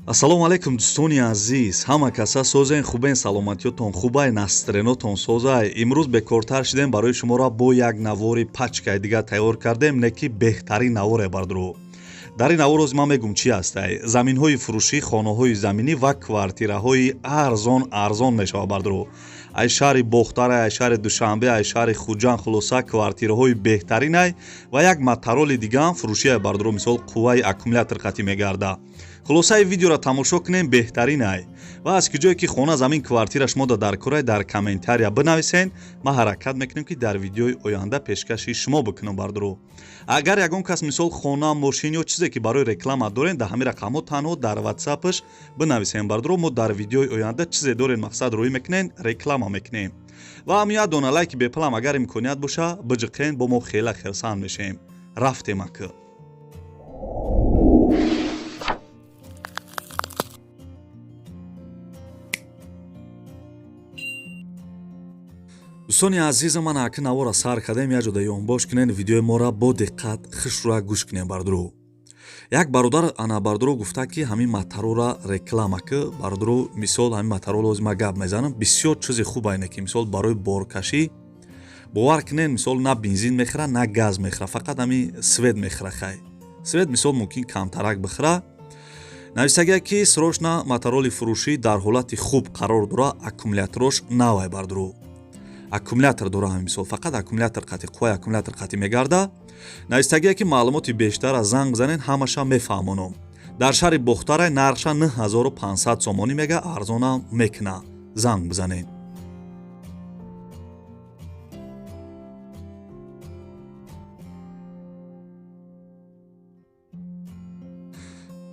Ассалому алайкум, дӯстони азиз. Ҳама каса созен, хубен, саломатиётон хубай, настроениятон созай. Имрӯз бекортар шидем, барои шуморо бо як навори пачкаи дигар тайёр кардем, не ки беҳтарин наворе бардуру. Дар ин навор оз ман мегум чӣ ҳастай. Заминҳои фурӯшӣ, хонаҳои заминӣ ва квартираҳои арзон арзон мешавад бардуру. Ай шаҳри Бохтарай, ай шаҳри Душанбе, ай шаҳри Хуҷанд, хулоса квартираҳои беҳтаринай ва як матароли дигаам фурӯшиай бардуру, мисол қувваи аккумулятор қатӣ мегарда. Хулосаи видеоро тамошо кунем, беҳтаринай. Ва аз куҷое ки хона, замин, квартира шумо дар корай, дар комментария бинависен, ман ҳаракат мекунем ки дар видеои оянда пешкаши шумо бикунам бардуру. Агар ягон кас мисол хона, мошин ё чизе ки барои реклама дорен, дар ҳамин рақамҳо танҳо дар ватсапш бинависен бардуру. Мо дар видеои оянда чизе дорен, мақсад рӯӣ мекунем, реклама мекунем. Ва ҳам як дона лайки бепалам агар имконият боша биҷиқен, бо мо хела хирсанд мешем. Рафтем ака. Дӯстони азиз, ман аки навора сар кардем, як ҷода ёнбош кунен, видеои моро бо диққат хушрӯя гӯш кунем бардуру. Як бародар ана бардуру гуфта ки ҳамин матарора реклама ки бардуру, мисол ҳамин матарол ози ман гап мезанам, бисёр чизи хуб айне ки мисол барои боркашӣ бовар кунен, мисол на бензин мехӯра, на газ мехӯра, фақат ҳамин свет мехӯра. Хай, свет мисол мумкин камтарак бихӯра. Нависагия ки срочно матароли фурӯшӣ дар ҳолати хуб қарор дора, аккумуляторош навай бардуру. Аккумулятор дора, ҳамин мисол фақат аккумулятор қатӣ, қувваи аккумулятор қатӣ мегарда. Навистагие ки маълумоти бештара занг бизанен, ҳамаша мефаҳмонам. Дар шаҳри Бохтарай, нархша 9500 сомонӣ мега, арзонам мекуна. Занг бизанен.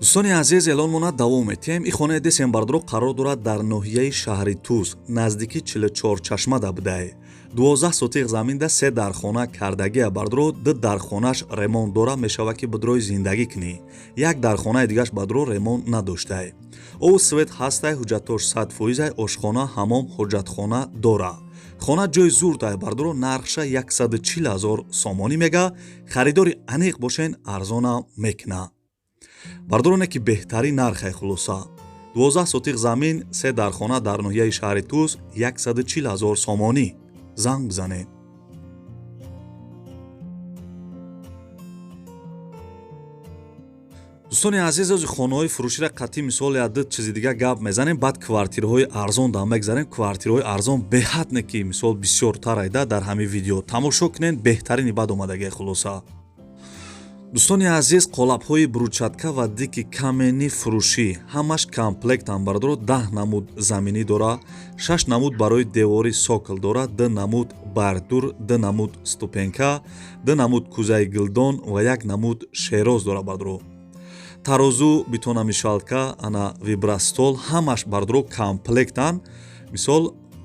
Дӯстони азиз, эълонмона давом метиҳем. Ин хонаи десем бардуро қарор дорад дар ноҳияи шаҳри Туз, наздики 44 чашмада будае. 12 сотиқ заминда се дархона кардагия бардуро, ду дархонаш ремонт дора, мешавад ки бидрои зиндагӣ кунӣ. Як дархонаи дигаш бадро ремонт надоштае. Ов свет ҳастай, ҳуҷҷатош 100%, ошхона, ҳамом, ҳоҷатхона дора. Хона ҷои зурдай бардуро, нархша 140 0 сомонӣ мега, харидори аниқ бошен, арзонам мекуна. Бардороне ки беҳтарин нархай. Хулоса 12 сотиқ замин, се дархона дар ноҳияи шаҳри Туз, 140 0 сомонӣ. Занг бизанед. Дӯстони азиз, ози хонаҳои фурӯширо қатъи мисол як ду чизи дига гап мезанем, баъд квартираҳои арзон дам мегзарем. Квартираҳои арзон беҳад не ки мисол бисёртар айда дар ҳамин видео тамошо кунен, беҳтарини бад омадагия. Хулоса дӯстони азиз, қолабҳои брусчатка ва дикий камени фурӯшӣ, ҳамаш комплектам бардоро. 10 намуд заминӣ дора, 6 намуд барои девори сокол дора, ду намуд бордюр, ду намуд ступенька, ду намуд кӯзаи гилдон ва як намуд шероз дора бардоро. Тарозу, бетономешалка, ана вибростол, ҳамаш бардоро комплектан. Мисол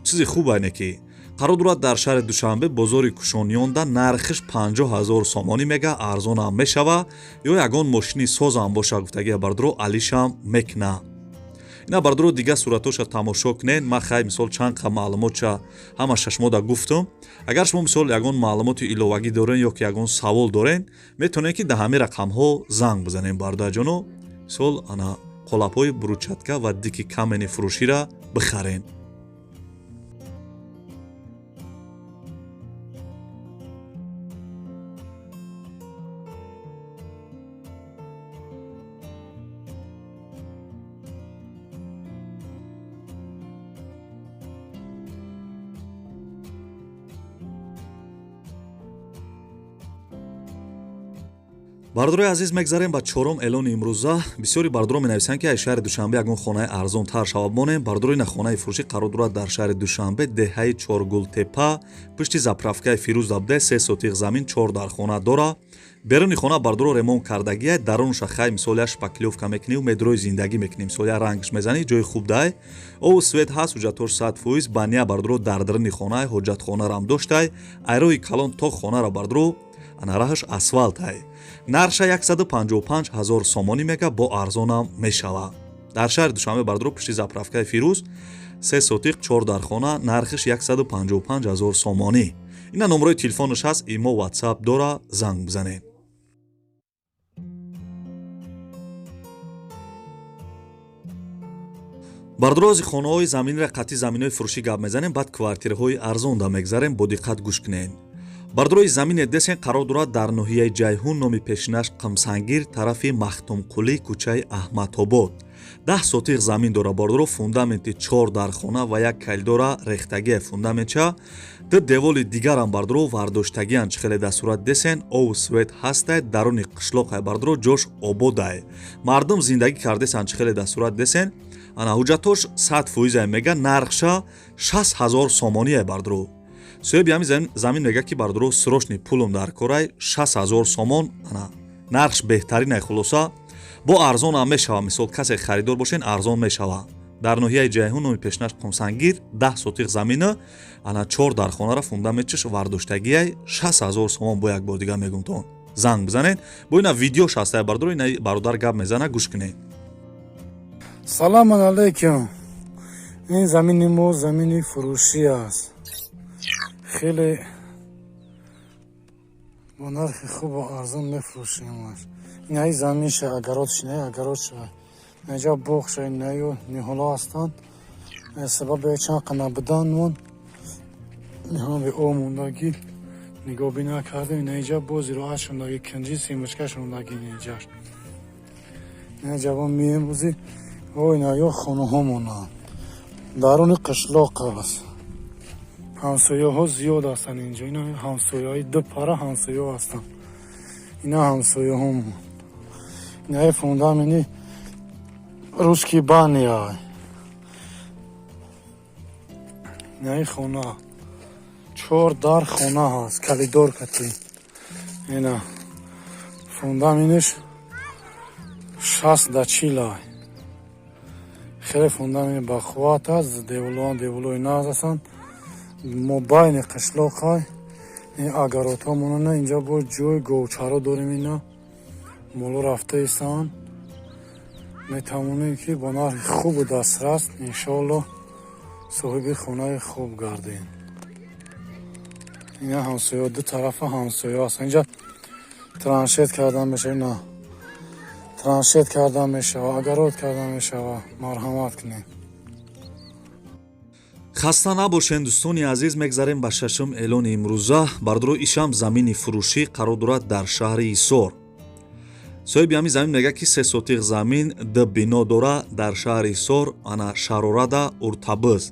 чизи хуб айне ки қарор дорад дар шаҳри Душанбе, бозори Кушониёнда, нархиш 50 0 сомонӣ мега, арзонам мешава. Ё ягон мошини созам боша гуфтагия бардоро, алишам мекуна. Ина бардоро, дига суратоша тамошо кунен. Ман хай мисол чанд қа маълумотша ҳамаша шумода гуфтум. Агар шумо мисол ягон маълумоти иловагӣ дорен ё ки ягон савол дорен, метавонед ки дар ҳамин рақамҳо занг бизанем бародарҷоно. Мисол ана қолабҳои брусчатка ва дикий камени фурӯшира бихарен. Бардорои азиз, мегзарем ба чорум эълони имрӯза. Бисёри бардоро менависанд ки аз шаҳри Душанбе ягон хонаи арзонтар шавад монем. Бардорои на хонаи фурӯшӣ қарор дорад дар шаҳри Душанбе, деҳаи Чоргултепа, пушти заправкаи Фирӯз дабде, се сотиқ замин, чор дархона дора. Беруни хона бардоро ремонт кардагия, дарунша хай мисол як шпаклёвка мекунӣ, медрои зиндагӣ мекунӣ, мисол як рангш мезанӣ, ҷои хуб дай. Ову свет ҳаст, ҳуҷҷатош 100%, баня бардоро дар даруни хонаи, ҳоҷатхонарам доштай. Айрои калон то хонара бардоро ана раҳаш асфалтай. Нархша 155 0 сомонӣ мега, бо арзонам мешава. Дар шаҳри Душанбе бардоро, пушти заправкаи Фирӯз, се сотиқ, чор дархона, нархиш 155 0 сомонӣ. Ина номерои телефонаш ҳаст, имо, ватсап дора, занг бизанед. Бардорози хонаҳои заминра қатъи заминҳои фурӯшӣ гап мезанем, баъд квартираҳои арзонда мегзарем, бо диққат гӯш кунед. Бардорои замине десен қарор дорад дар ноҳияи Ҷайҳун, номи пешинаш Қимсангир, тарафи Махтумқулӣ, кӯчаи Аҳмадобод. 10 сотиқ замин дора бардоро, фундаменти 4 дархона ва як калидора рехтагия фундаментча, ду деволи дигарам бардоро вардоштагиян, чӣ хеле дар сурат десен, ову свет ҳастай, даруни қишлоқай бардоро, ҷош ободай. Мардум зиндагӣ кардесан, чӣ хеле дар сурат десен. Ана ҳуҷҷатош 100% мега, нархша 60 000 сомоние бардоро. Соҳиби ҳамин замин мега ки бардоро срочный пулум дар корай, 60 000 сомон, ана нархш беҳтаринай. Хулоса бо арзон ҳам мешава, мисол касе харидор бошен, арзон мешава. Дар ноҳияи Ҷайҳун, номи пешинаш Қумсангир, 10 сотиқ замина, ана 4 дархонара фундаментчиш вардоштагиай, 60 000 сомон. Бо як бор дига мегумтон, занг бизанед. Бо ина видеош ҳастай бардоро, ина бародар гап мезана, гӯш кунед. Салому алайкум. Ин замини мо замини фурӯшӣ аст. Хеле бо нархи хубу арзон мефурӯшемаш. Инаи заминша, огород шинаи огород шава. Инҷа боғ ша, инаю ниҳолҳо ҳастанд. Сабаби чанд қа набуданмон ниҳол бе об мондагӣ, нигоҳбин накардем. Инаиҷа боз зироат шундагӣ, кунҷи семечка шундагӣ инаиҷаш. Ина ҷавон меемрӯзи о инаё хонаҳо монанд. Даруни қишлоқ аст. Ҳамсояҳо зиёд ҳастанд инҷо. Ина ҳамсояҳои ду пара ҳамсояҳо ҳастанд. Ина ҳамсояҳомон. Инаи фундамени русский бани. Инаи хона. 4 дар хона ҳаст, калидор кати. Ина фундамениш 60 да 40. Хеле фундамени бақувват аст, деволҳо деволҳои нағз ҳастанд. Мо байни қишлоқай, ин огородҳо монанд. Инҷа бо ҷои говчаро дорем, ина моло рафта истанд. Метавонем ки бо нархи хубу дастрас иншоалло соҳиби хонаи хуб гардем. Ина ҳамсояҳо, ду тарафа ҳамсояҳо ҳастанд. Инҷа траншет кардан мешава, ина траншет кардан мешава, огород кардан мешава. Марҳамат кунед. Хаста набошен, дӯстони азиз, мегзарем ба шашум эълони имрӯза. Бардоро, ишам замини фурӯшӣ қарор дорад дар шаҳри Ҳисор. Соҳиби ҳамин замин мегӯяд ки 3 сотиқ замин, ду бино дора дар шаҳри Ҳисор, ана Шарорада, Уртабыз.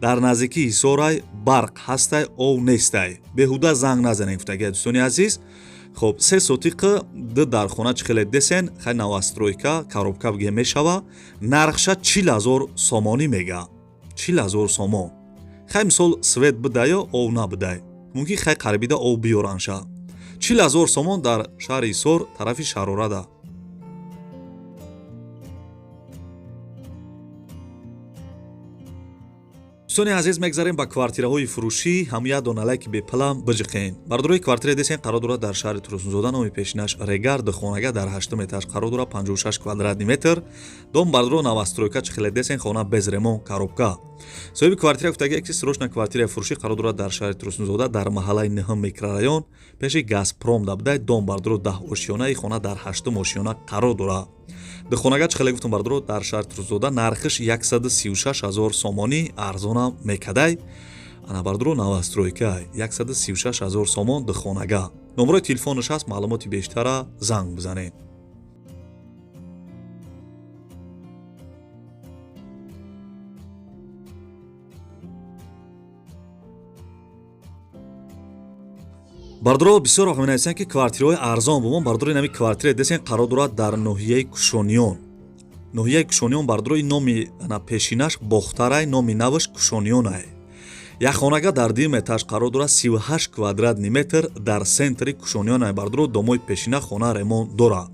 Дар наздикии Ҳисорай, барқ ҳастай, ов нестай. Беҳуда занг назанед, гуфтагия дӯстони азиз. Хоб, 3 сотиқ, ду дархона, чӣ хеле десен, хай новостройка, коробка бигем мешава. Нархша 40 000 сомонӣ мега. 40 000 сомон. Хай мисол свет бидаю ов набидай. Мумкин хай қарибида ов биёранша. 40 000 сомон дар шаҳри Ҳисор, тарафи Шарорада. Дӯстони азиз, мегзарем ба квартираҳои фурӯшӣ. Ҳам як дона лайки бепалам биҷиқен. Бардорои квартира десен қарор дорад дар шаҳри Турсунзода, номи пешинаш Регар, духонага дар 8 этаж қарор дорад, 56 квадратный метр. Дом бардоро новостройка, чӣ хеле десен, хона без ремонт, коробка. Соҳиби квартира гуфтагия ки срочно квартираи фурӯшӣ қарор дорад дар шаҳри Турсунзода, дар маҳаллаи 9 микрорайон, пеши Газпром дабдай. Дом бардоро 10 ошёнаи хона дар 8 ошёна қарор дорад. Духонага, чӣ хеле гуфтум бардоро, дар шаҳри Турсунзода нархиш 136 000 сомонӣ, арзонам мекадай. Ана бардоро новостройка, 136 000 сомон духонага. Номерои телефонаш ҳаст, маълумоти бештара занг бизанед. Бардоро бисёр вақт менависанд ки квартираҳои арзон бумон. Бардоро, инами квартира десен қарор дорад дар ноҳияи Кушониён. Ноҳияи Кушониён бардоро, ин номи пешинаш Бохтарай, номи наваш Кушониёнай. Як хонага дар дуюм этаж қарор дорад, 38 квадратный метр, дар центри Кушониёнай бардоро, домои пешина, хона ремонт дорад.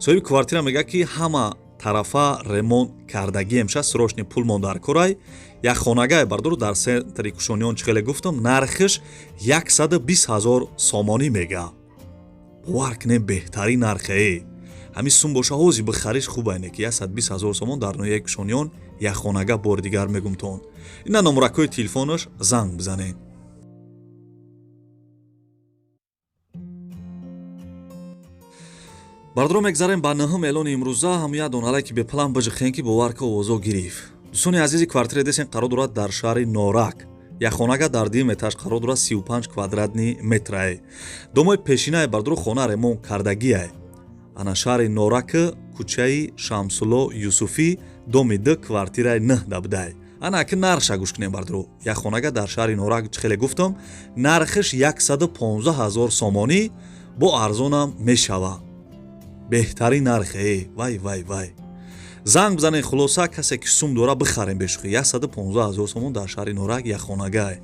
Соҳиби квартира мегӯяд ки ҳама тарафа ремонт кардагием ша, срочный пулмон дар корай. Як хонагае бардоро дар центри Кушониён, чӣ хеле гуфтам, нархиш 120 000 сомонӣ мега. Бовар кунем, беҳтарин нархе. Ҳамин сум боша ҳози бихариш хуб айне ки 120 000 сомон дар ноҳияи Кушониён як хонага. Бори дигар мегумтон, ина номракҳои телефонаш, занг бизанед. Бардоро, мегзарем ба нӯҳум эълони имрӯза. Ҳам як доналае ки бепалам биҷиқен ки бовар ка овозо гирифт. Дӯстони азизи, квартира десен қарор дорад дар шаҳри Норак. Як хонага дар дуюм этаж қарор дорад, 35 квадратный метрае. Домои пешинае бардоро, хона ремонт кардагиае. Ана шаҳри Норак, кӯчаи Шамсулло Юсуфӣ, доми 2, квартираи 9 да будай. Ана аки нархша гӯш кунем бардоро. Як хонага дар шаҳри Норак, чӣ хеле гуфтам, нархиш 115 ҳазор сомонӣ, бо арзонам мешава. Беҳтарин нархе, вай вай вай. Занг бизанед, хулоса касе ки сум дора бихарем бешухӣ. 115 ҳазор сомон дар шаҳри Норак як хонагае.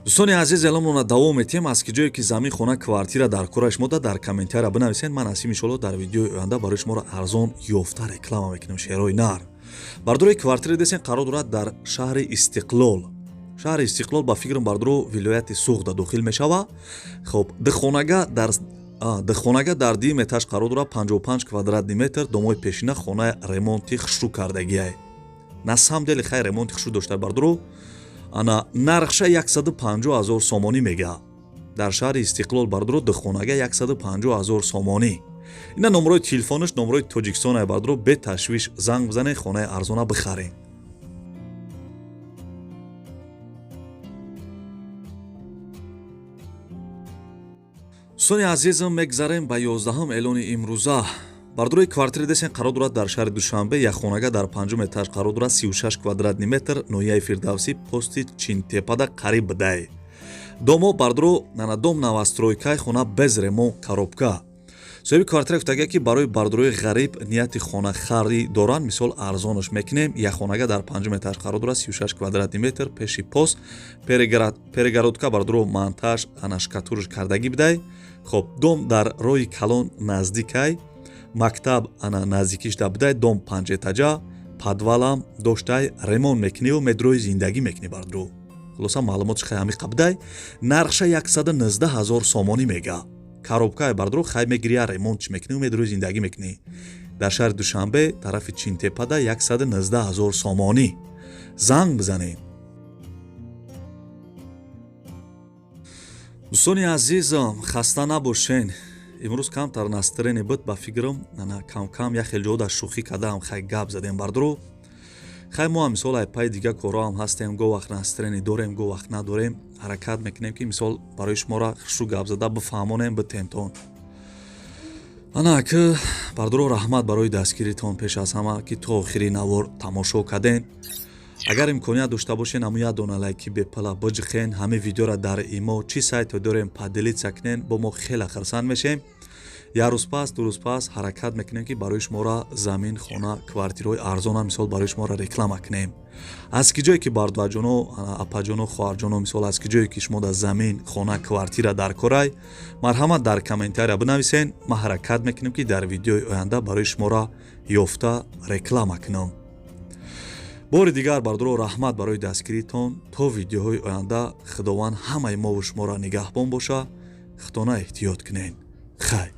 Дӯстони азиз, эълонмона давом метиҳем. Аз ки ҷое ки замин, хона, квартира дар кораи шумо да дар комментария бинависед. Ман насиб иншоалло дар видеои оянда барои шуморо арзон ёфта реклама мекунем шерои нар. Бардорои, квартира десен қарор дорад дар шаҳри Истиқлол. Шаҳри Истиқлол ба фикрам бардоро вилояти Суғда дохил мешава. Хоб, духонага дар дуюм этаж қарор дорад, 55 квадратный метр, домои пешина, хонаи ремонти хушрӯ кардагиай. На самом деле хай ремонти хушрӯ дошта бардоро. Ана нархша 150 ҳазор сомонӣ мега. Дар шаҳри Истиқлол бардоро, духонага 150 ҳазор сомонӣ. Ина номерои телефонаш, номерои Тоҷикистон бардоро, беташвиш занг бизанед, хонаи арзона бихаред. Дӯстони азизам, мегзарем ба 11-ҳам эълони имрӯза. Бардорои, квартира десен қарор дорад дар шаҳри Душанбе, як хонага дар панҷум этаж қарор дорад, 36 квадратный метр, ноҳияи Фирдавсӣ, пости Чинтепада қариб будай. Домо бардоро, нана дом новостройкаи, хона без ремонт, коробка. Соҳиби квартира гуфтага, ки барои бардорои ғариб нияти хонахарӣ доранд, мисол арзонаш мекунем. Як хонага дар панҷум этаж қарор дорад, 36 квадратный метр, пеши пост, перегородка бардоро монтаж, ана штукатурш кардагӣ будай. Хоб, дом дар роҳи калон наздикай, мактаб ана наздикиш да будай, дом панҷэтажа, подвалам доштай, ремонт мекуниву медрои зиндагӣ мекунӣ бардоро. Хулоса маълумотш хай ҳамиқа будай. Нархша 119 ҳазор сомонӣ мега. Коробкаи бардоро, хай мегирия, ремонтш мекунӣ, медрои зиндагӣ мекунӣ. Дар шаҳри Душанбе, тарафи Чинтепада, 119 ҳазор сомонӣ. Занг бизанед. Дӯстони азизам, хаста набошен. Имрӯз камтар настроение буд ба фикрам, ана кам-кам як хел ҷо дар шӯхӣ кардаам, хай гап задем бардоро. Хай мо ҳам мисол ай пайи дига корҳоам ҳастем, го вақт настроение дорем, го вақт надорем. Ҳаракат мекунем, ки мисол барои шуморо хушу гап зада бифаҳмонем, битемтон. Ана ки бардоро, раҳмат барои дастгиритон пеш аз ҳама, ки то охири навор тамошо карден. Агар имконият дошта бошен, ҳамун як дона лайки бепала биҷиқен, ҳамин видеоро дар имо чӣ сайте дорем поделиться кунен, бо мо хеле хурсанд мешем. Як рӯз пас, ду рӯз пас ҳаракат мекунем, ки барои шуморо замин, хона, квартираҳои арзона мисол барои шуморо реклама кунем. Аз ки ҷое ки бародарҷоно, апаҷоно, хоҳарҷоно, мисол аз ки ҷое ки шумо дар замин, хона, квартира дар корай, марҳамат дар комментария бинависен. Ман ҳаракат мекунем, ки дар видеои оянда барои шуморо ёфта реклама кунам. Бори дигар бардоро, раҳмат барои дастгиритон. То видеоҳои оянда Худованд ҳамаи мову шуморо нигаҳбон боша. Худона эҳтиёт кунед. Хайр.